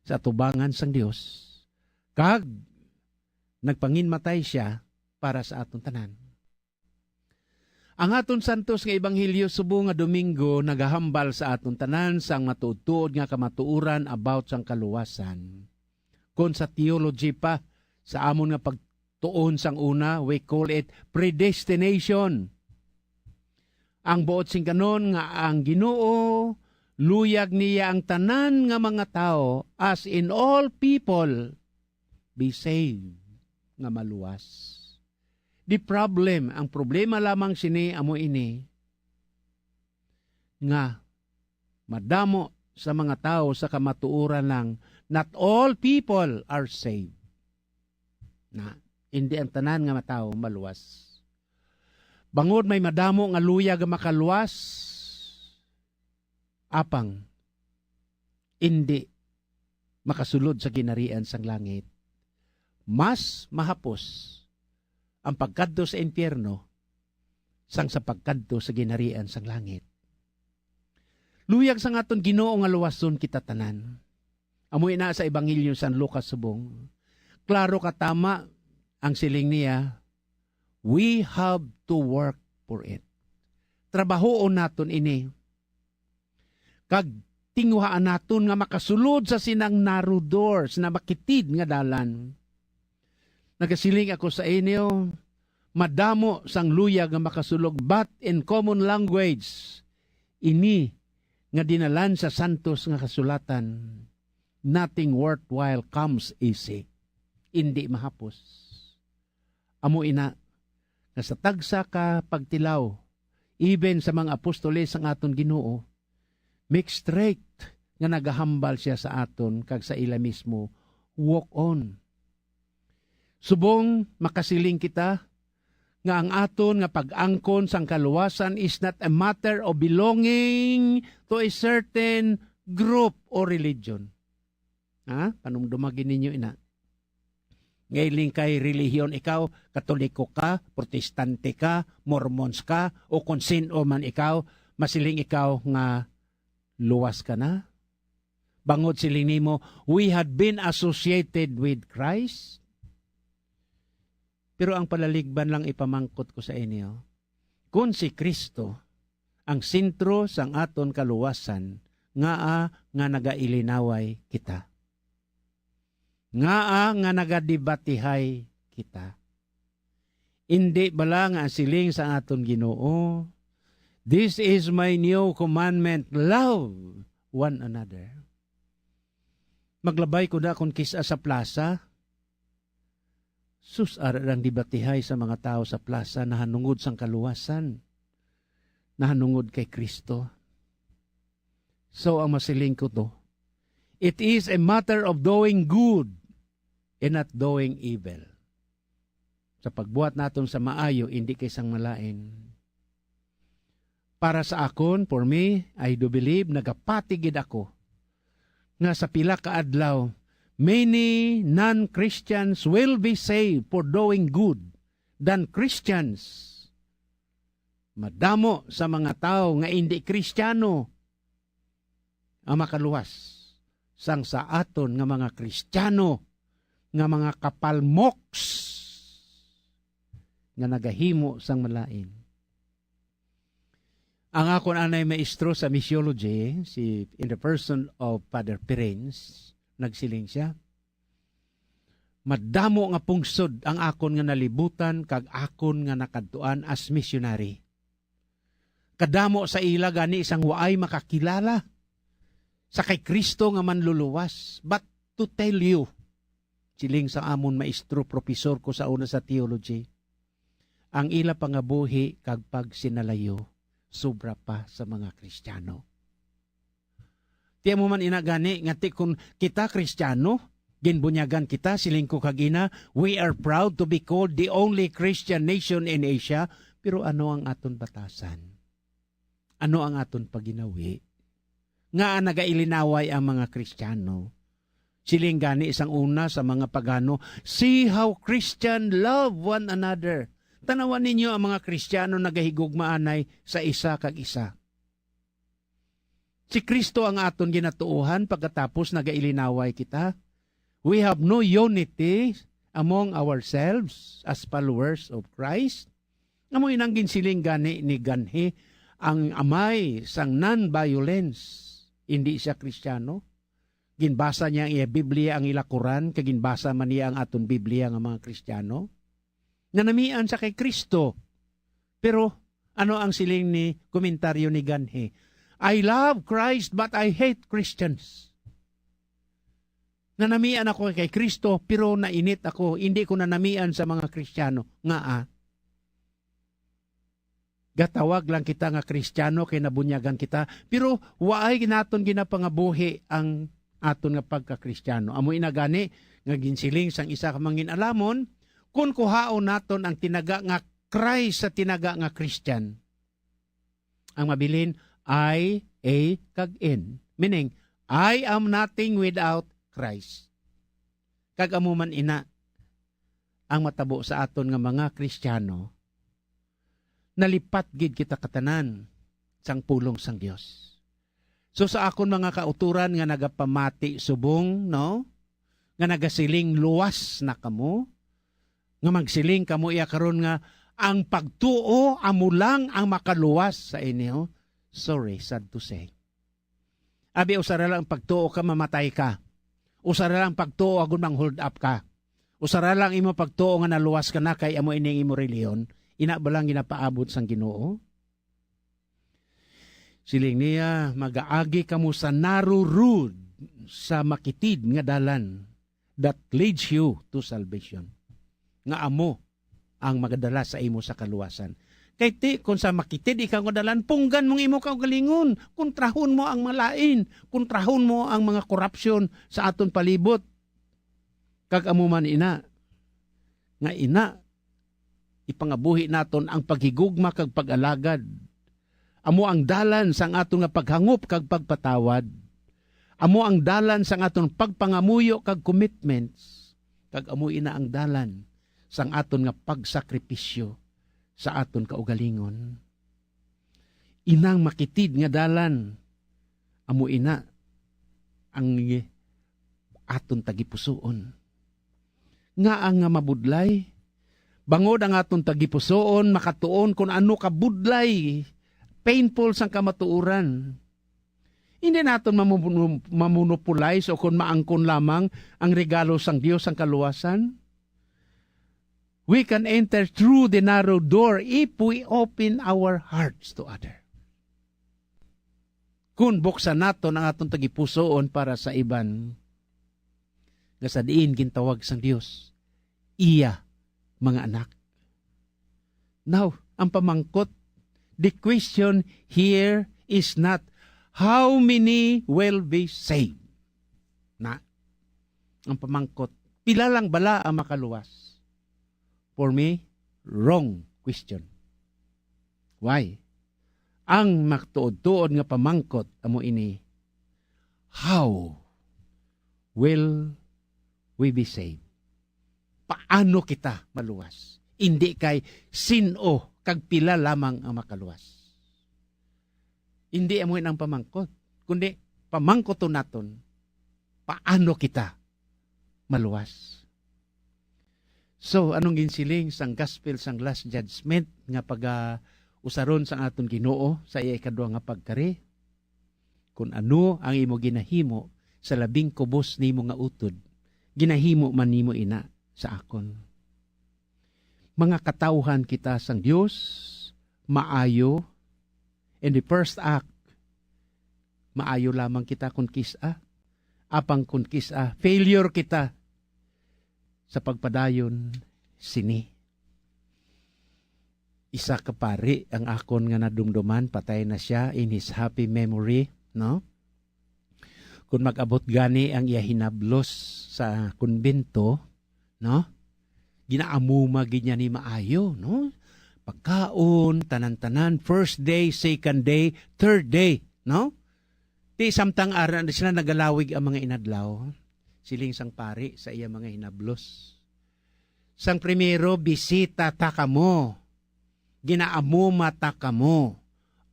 sa atubangan sang Dios, kag nagpanginmatay sia para sa aton tanan. Ang aton santos nga ebanghelyo subong nga Domingo nagahambal sa aton tanan sang matuod-tuod nga kamatuoran about sang kaluwasan. Kon sa theology pa, sa amon nga pagtuon sang una, we call it predestination. Ang buot sing kanon nga ang Ginoo, luyag niya ang tanan nga mga tawo, as in all people, be saved, nga maluwas. The problem, ang problema lamang sini amo ini, nga madamo sa mga tawo sa kamatuoran lang, not all people are saved. Na, hindi ang tanan nga tawo maluwas. Bangod may madamo nga luyag nga makaluwas, apang indi makasulod sa ginharian sang langit. Mas mahapos ang pagkadto sa impyerno sang sa pagkadto sa ginharian sang langit. Luyag sang aton Ginoo nga luwason kita tanan. Amo ina sa Ebanghelyo ni San Lucas subong. Klaro ka tama ang siling niya, "We have to work for it." Trabahoon naton ini. Kag tinguhaan naton nga makasulod sa sinang narrow doors na makitid nga dalan. Nagasiling ako sa inyo, madamo sang luyag nga makasulod, but in common language, ini nga dinalan sa santos nga kasulatan, "Nothing worthwhile comes easy." Indi mahapos. Amo ina, nga sa tagsa ka pagtilaw, even sa mga apostoles sang aton Ginoo, make straight nga nagahambal siya sa aton kag sa ila mismo, "Walk on." Subong makasiling kita nga ang aton nga pag-angkon sang kaluwasan is not a matter of belonging to a certain group or religion. Ha? Panumdumagi ninyo ina. Ngiling kay relihiyon ikaw, Katoliko ka, Protestante ka, Mormons ka, o kung sin-o man ikaw, masiling ikaw nga luwas ka na? Bangod siling nimo, "We had been associated with Christ." Pero ang palaligban lang ipamangkot ko sa inyo, kun si Cristo ang sentro sang aton kaluwasan, ngaa nga nagailinaway kita? Ngaa nga nagadebatihay kita? Indi bala nga ang siling sa aton Ginoo, "This is my new commandment, love one another"? Maglabay ko na kon kis-a sa plaza. Sus, ara ang debatihay sa mga tawo sa plaza nahanungod sang kaluwasan, nahanungod kay Cristo. So, ang masiling ko to, it is a matter of doing good and not doing evil. Sa pagbuhat naton sa maayo, indi kay sang malain. Para sa akon, for me, I do believe, nagapati gid ako nga sa pila ka adlaw, many non-Christians will be saved for doing good than Christians. Madamo sa mga tawo nga indi Kristiyano ang makaluwas sang sa aton nga mga Kristiyano nga mga kapalmoks nga nagahimo sang malain. Ang akon anay maestro sa missiology, si, in the person of Father Perens, nagsiling sia, "Madamo nga pungsod ang akon nga nalibutan kag akon nga nakadtuan as missionary. Kadamo sa ila gani sang waay makakilala sa kay Cristo nga manluluwas. But to tell you," siling sa amon maestro, professor ko sa una sa theology, "Ang ila pangabuhi kag pagsinalayo sobra pa sa mga Kristiyano." Ti amo man ina gani nga ti kun kita Kristiyano, ginbunyagan kita, siling ko kag ina, we are proud to be called the only Christian nation in Asia. Pero ano ang aton batasan? Ano ang aton paginawi? Ngaa nagailinaway ang mga Kristiyano? Siling gani sang una sa mga pagano, "See how Christian love one another." Tanawan ninyo ang mga Kristiyano nagahigugmaanay sa isa kag isa. Si Cristo ang aton ginatuohan pagkatapos nagailinaway kita. We have no unity among ourselves as followers of Christ. Amo inang ginsiling gani ni Ganhi, ang amay sang non-violence. Indi sia Kristiyano. Ginbasa niya ang iya Biblia, ang ila Quran, kag ginbasa man niya ang aton Biblia nga mga Kristiyano. Nanamian sa kay Cristo. Pero ano ang siling ni komentaryo ni Ganhi? "I love Christ, but I hate Christians." Nanamian ako kay Cristo, pero nainit ako. Hindi ko nanamian sa mga Kristiyano. Ngaa? Gatawag lang kita nga Kristiyano kay nabunyagan kita, pero waay naton ginapangabuhi ang aton nga pagka-Kristiyano. Amo ina gani nga ginsiling sang isa ka mangin-alamon, kun kuhaon naton ang tinaga nga Christ sa tinaga nga Christian, ang mabilin I, A, kag N. Meaning, I am nothing without Christ. Kag amo man ina ang matabo sa aton nga mga Kristiyano, nalipat gid kita katanan sang pulong sang Dios. So, sa akon mga kautoran nga nagapamati subong, no, nga nagasiling, "Luwas na kamo," nga magsiling kamo iya karon nga ang pagtuo amo lang ang makaluwas sa inyo, sorry, sad to say, Abi, usa ra lang pagtuo ka, mamatay ka. Usa ra lang pagtuo, agud mang hold up ka. Usa ra lang imo pagtuo nga naluwas ka na, kay amo ining imo relihiyon. Ina ba lang ginapaabot sang Ginoo? Siling niya, "Magaagi kamo sa narrow road, sa makitid nga dalan that leads you to salvation." Nga amo ang magadala sa imo sa kaluwasan. Kay ti, kung sa makitid ikaw nga dalan, punggan mong imo kaugalingon, kontrahon mo ang malain, kontrahon mo ang mga korupsyon sa aton palibot. Kag amo man ina, nga ina, ipangabuhi naton ang paghigugma kag pag-alagad. Amo ang dalan sang aton nga paghangop kag pagpatawad. Amo ang dalan sang aton pagpangamuyo kag commitments. Kag amo ina ang dalan sang aton nga pagsakripisyo sa aton kaugalingon. Inang makitid nga dalan, amo ina ang aton tagipusoon. Ngaa nga mabudlay? Bangod ang aton tagipusoon makatuon kon ano ka budlay, painful sang kamatuoran. Hindi naton mamu-, mamonopolize o kon maangkon lamang ang regalo sang Dios sang kaluwasan. We can enter through the narrow door if we open our hearts to other. Kung buksan naton ang aton tagipusoon para sa iban, nga sa diin gintawag sang Dios iya mga anak. Now, ang pamangkot, the question here is not, "How many will be saved?" Na, ang pamangkot, "Pila lang bala ang makaluwas?" For me, wrong question. Why? Ang matuod-tuod nga pamangkot amo ini, "How will we be saved?" Paano kita maluwas? Hindi kay sin-o kag pila lamang ang makaluwas. Hindi amo ang pamangkot, kundi pamangkoton naton, paano kita maluwas? So, anong ginsiling sang gospel sang Last Judgment nga paga-usaron sang aton Ginoo sa iya ikadua nga pagkari? Kun ano ang imo ginahimo sa labing kubos nimo nga utod, ginahimo man nimo ina sa akon. Mga katawhan kita sang Dios, maayo, in the first act, maayo lamang kita kun kis-a. Apang kun kis-a, failure kita sa pagpadayon sini. Isa ka pari ang akon nga nadumduman, patay na sia, in his happy memory, no? Kung mag-abot gani ang iya hinablos sa kumbento, no? Ginaamuma gid niya ni maayo, no? Pagkaon, tanan-tanan, first day, second day, third day, no? Ti samtang ara na sila nagalawig ang mga inadlaw, siling sang pari sa iya mga hinablos. Sang primero, bisita ta kamo. Ginaamuma ta kamo.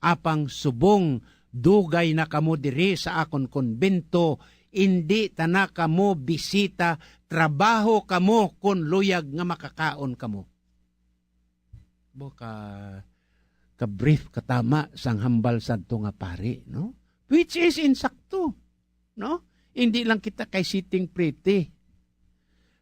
Apang subong dugay na kamo diri sa akon kumbento, indi ta na kamo bisita, trabaho kamo kon luyag nga makakaon kamo. Bo ka, ka brief, katama sang hambal sadto nga pari, no? Which is insakto, no? Hindi lang kita kay sitting pretty.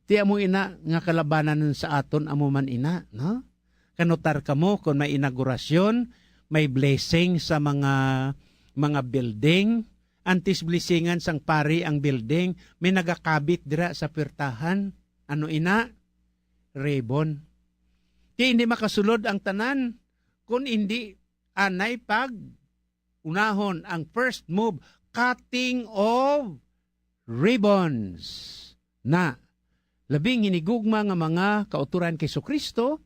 Ti amo ina nga kalabanan sa aton, amo man ina, no? Kanotar kamo kon may inaugurasyon, may blessing sa mga, mga building, antes blessingan sang pari ang building, may nagakabit dira sa puwertahan. Ano ina? Ribbon. Ti hindi makasulod ang tanan kun hindi anay pag unahon ang first move, cutting of ribbons. Na, labing hinigugma nga mga kauturan kay Jesu-Cristo,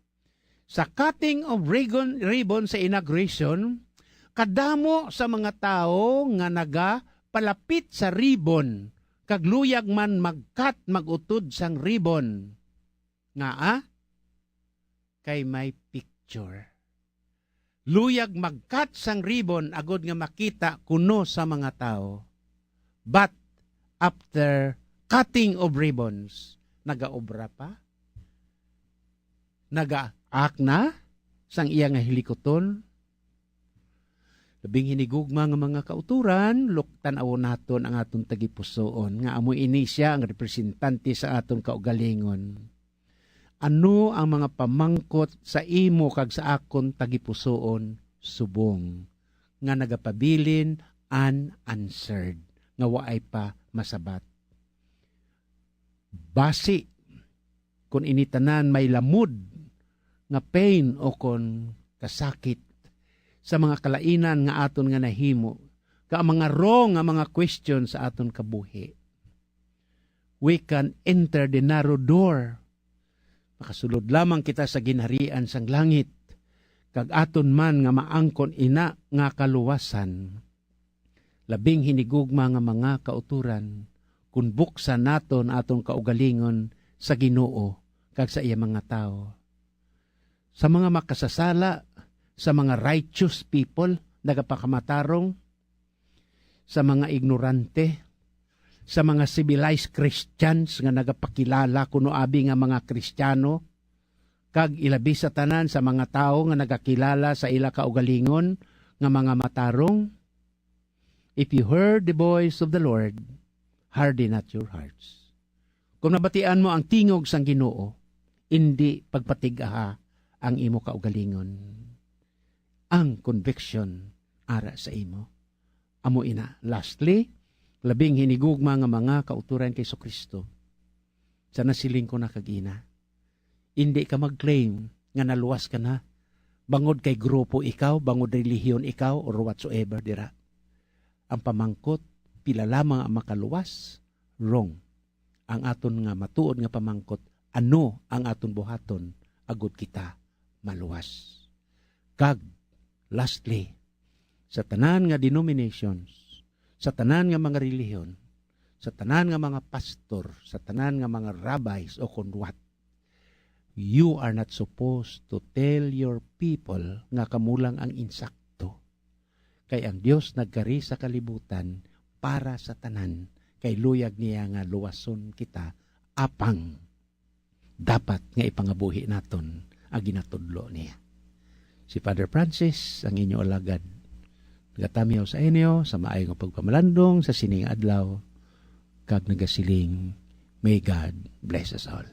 sa cutting of rigon-, ribbon sa inauguration, kadamo sa mga tawo nga nagapalapit sa ribbon kag luyag man mag-cut, mag-utod sang ribbon. Ngaa? Kay may picture. Luyag mag-cut sang ribbon agod nga makita kuno sa mga tawo. But after cutting of ribbons, nagaobra pa? Nagaak na sang iya nga hilikuton? Labing hinigugma nga mga kauturan, luk-, tan-awon naton ang aton tagipusoon, nga amo ini sia ang representante sa aton kaugalingon. Ano ang mga pamangkot sa imo kag sa akon tagipusoon subong nga nagapabilin unanswered, nga waay pa masabat? Basi kon ini tanan may lamod nga pain o kon kasakit sa mga kalainan nga aton nga nahimo, ka ang mga wrong nga mga question sa aton kabuhi, we can enter the narrow door. Makasulod lamang kita sa ginharian sang langit, kag aton man nga maangkon ina nga kaluwasan. Labing hinigugma nga mga kauturan, kun buksan naton aton kaugalingon sa Ginoo kag sa iya mga tawo. Sa mga makasasala, sa mga righteous people, nagapakamatarong, sa mga ignorante, sa mga civilized Christians nga nagapakilala kuno abi nga mga Kristiyano, kag ilabi sa tanan sa mga tawo nga nagakilala sa ila kaugalingon nga mga matarong. If you heard the voice of the Lord, harden not your hearts. Kung nabatian mo ang tingog sang Ginoo, indi pagpatigaha ang imo kaugalingon. Ang conviction ara sa imo. Amo ina, lastly, labing hinigugma nga mga kauturan kay Jesu-Cristo. Sa nasiling ko na kagina, indi ka mag-claim nga naluwas ka na bangod kay grupo ikaw, bangod relihiyon ikaw, or whatsoever dira. Ang pamangkot, pila lamang ang makaluwas? Wrong. Ang aton nga matuod nga pamangkot, ano ang aton buhaton agod kita maluwas? Kag, lastly, sa tanan nga denominations, sa tanan nga mga relihiyon, sa tanan nga mga pastor, sa tanan nga mga rabbis o kon what, you are not supposed to tell your people nga kamo lang ang insakto. Kay ang Dios nagkari sa kalibutan para sa tanan, kay luyag niya nga luwason kita, apang dapat nga ipangabuhi naton ang ginatudlo niya. Si Father Francis, ang inyo alagad, nagatamyaw sa inyo sa maayo nga pagpamalandong sa sining adlaw, kag nagasiling, "May God bless us all."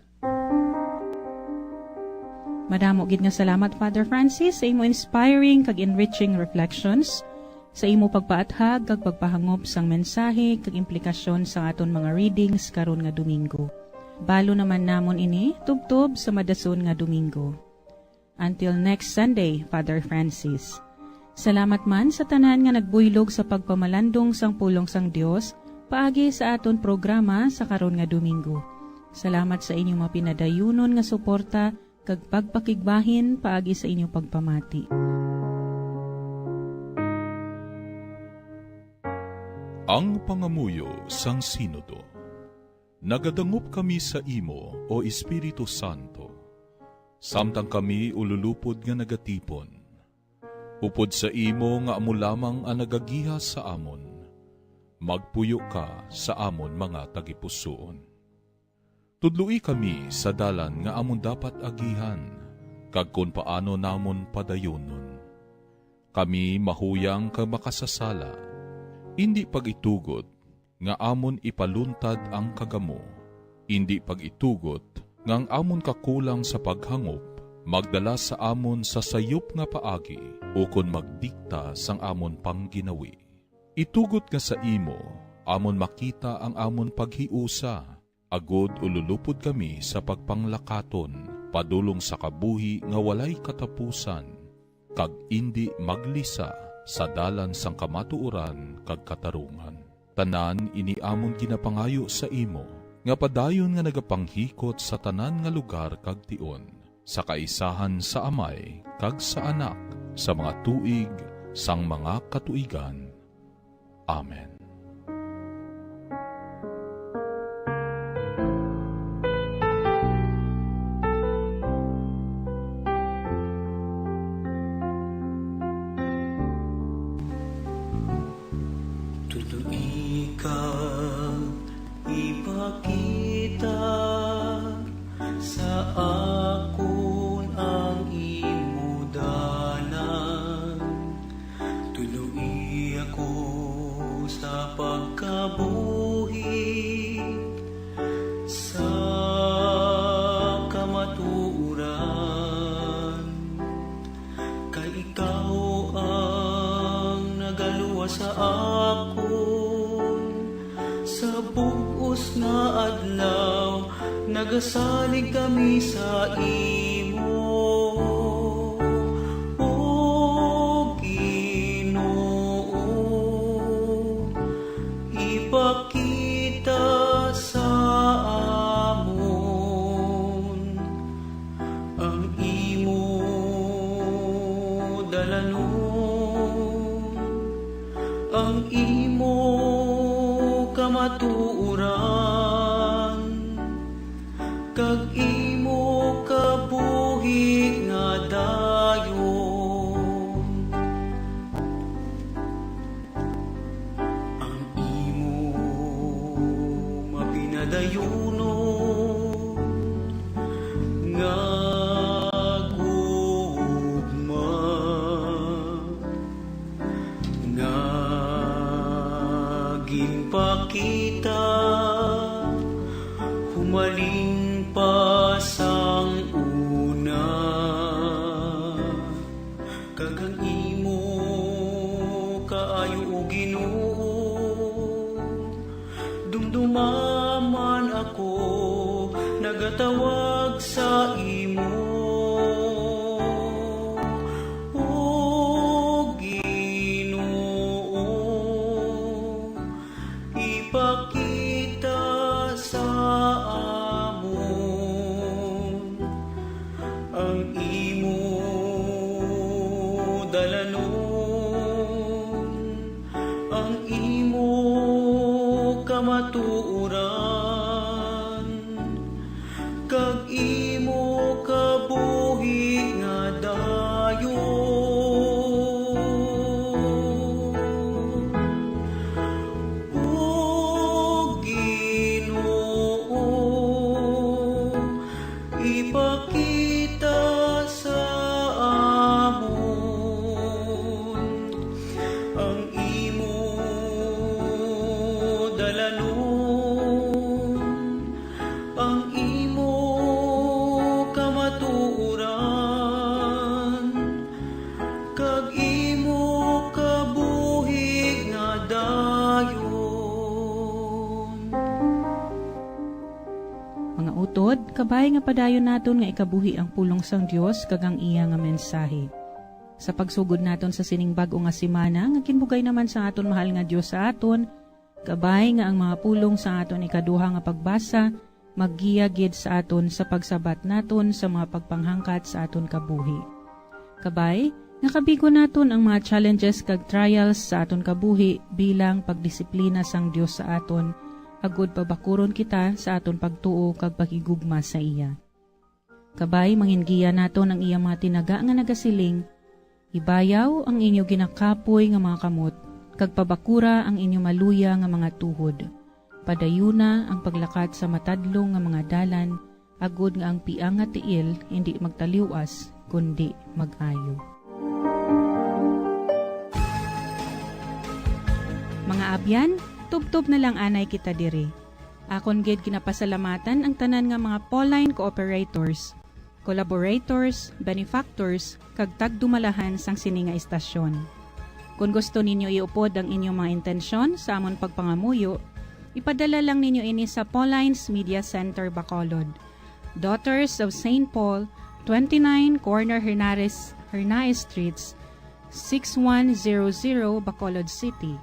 Madamo gid nga salamat, Father Francis, sa imo inspiring kag enriching reflections, sa imo pagpaathag kag pagpahangop sang mensahe kag implikasyon sang aton mga readings karon nga Domingo. Balo naman namon ini tubtob sa madason nga Domingo. Until next Sunday, Father Francis. Salamat man sa tanan nga nagbuylog sa pagpamalandong sang pulong sang Dios paagi sa aton programa sa karon nga Domingo. Salamat sa inyong mapinadayunon nga suporta kag pagpakigbahin paagi sa inyong pagpamati. Ang pangamuyo sang Sinodo. Nagadangop kami sa imo, O Espiritu Santo, samtang kami ululupod nga nagatipon. Upod sa imo nga amo lamang ang nagagiha sa amon, magpuyo ka sa amon mga tagipusoon. Tudloi kami sa dalan nga amon dapat agihan, kag kon paano namon padayonon. Kami mahuyang kag makasasala. Indi pag-itugot nga amon ipaluntad ang kagamo, indi pag-itugot nga ang amon kakulang sa paghangop magdala sa amon sa sayop nga paagi ukon magdikta sang amon pangginawi. Itugot nga sa imo amon makita ang amon paghiusa, agod ululupod kami sa pagpanglakaton padulong sa kabuhi nga walay katapusan, kag indi maglisa sa dalan sang kamatuoran kag katarungan. Tanan ini amon ginapangayo sa imo, nga padayon nga nagapanghikot sa tanan nga lugar kag tion, sa kaisahan sa Amay kag sa Anak, sa mga tuig sang mga katuigan. Amen. Tudloi kag ipakita sa akon ang imo dalan. Tudloi adlaw, nagasalig kami sa imo, O Ginoo. Ipakita sa amon ang imo dalanon, ang imo kamatuoran, kag imo kabuhi nga dayon. Ang imo mapinadayunon nga gugma nga ginpakita humalin pa sang una, kag ang imo kaayo, O Ginoo, dumduma man ako nagatawag sa imo, O Ginoo. Ipakita sa amon ang imo dalanon, ang imo kamatuoran, kag imo kabuhi nga dayon. O Ginoo, ipakita sa amon ang imo dalanon, ang imo kamatuoran, kag imo kabuhi nga dayon. Mga utod, kabay nga padayon naton nga ikabuhi ang pulong sang Dios kag ang iya nga mensahe. Sa pagsugod naton sa sining bag-o nga semana nga ginbugay naman sa aton mahal nga Dios sa aton, kabay nga ang mga pulong sa aton ikaduha nga pagbasa maggiya gid sa aton sa pagsabat naton sa mga pagpanghangkat sa aton kabuhi. Kabay nga kabigon naton ang mga challenges kag trials sa aton kabuhi bilang pagdisiplina sang Dios sa aton, agod pabakuron kita sa aton pagtuo kag paghigugma sa iya. Kabay, mangingiya naton ang iya mga tinaga nga nagasiling, "Ibayaw ang inyo ginakapoy nga mga kamot, kag pabakura ang inyo maluya nga mga tuhod. Padayuna ang paglakat sa matadlong nga mga dalan, agod nga ang piang nga tiil indi magtaliwas, kundi mag-ayo." Mga abyan, tubtob na lang anay kita diri. Akon gid ginapasalamatan ang tanan nga mga Pauline cooperators, collaborators, benefactors, kag tagdumalahan sang sini nga istasyon. Kon gusto ninyo iupod ang inyong mga intensyon sa amon pagpangamuyo, ipadala lang ninyo ini sa Pauline's Media Center, Bacolod, Daughters of Saint Paul, twenty-nine Corner Hernares, Hernaez Streets, six one zero zero, Bacolod City.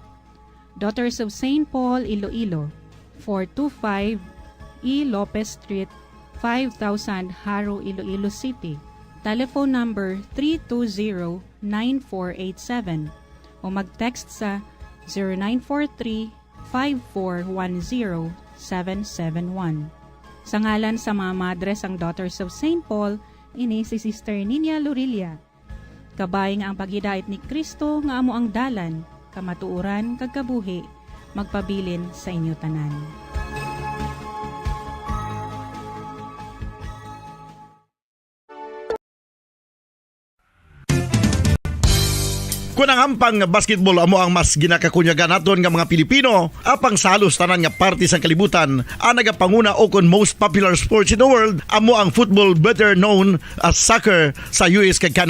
Daughters of Saint Paul, Iloilo, four two five E Lopez Street, five thousand, Jaro, Iloilo City. Telephone number three two zero, nine four eight seven, o mag-text sa zero nine four three, five four one zero, seven seven one. Sa ngalan sa mga madre sang Daughters of Saint Paul, ini si Sister Ninia Lorilla. Kabay nga ang paghidait ni Cristo nga amo ang dalan, kamatuoran, kag kabuhi, magpabilin sa inyo tanan. Kon ang hampang nga basketball amo ang mas ginakakunyagan naton nga mga Pilipino, apang sa halos tanan nga parte sang kalibutan, ang nagapanguna o kon most popular sports in the world amo ang football, better known as soccer, sa U S kag Canada.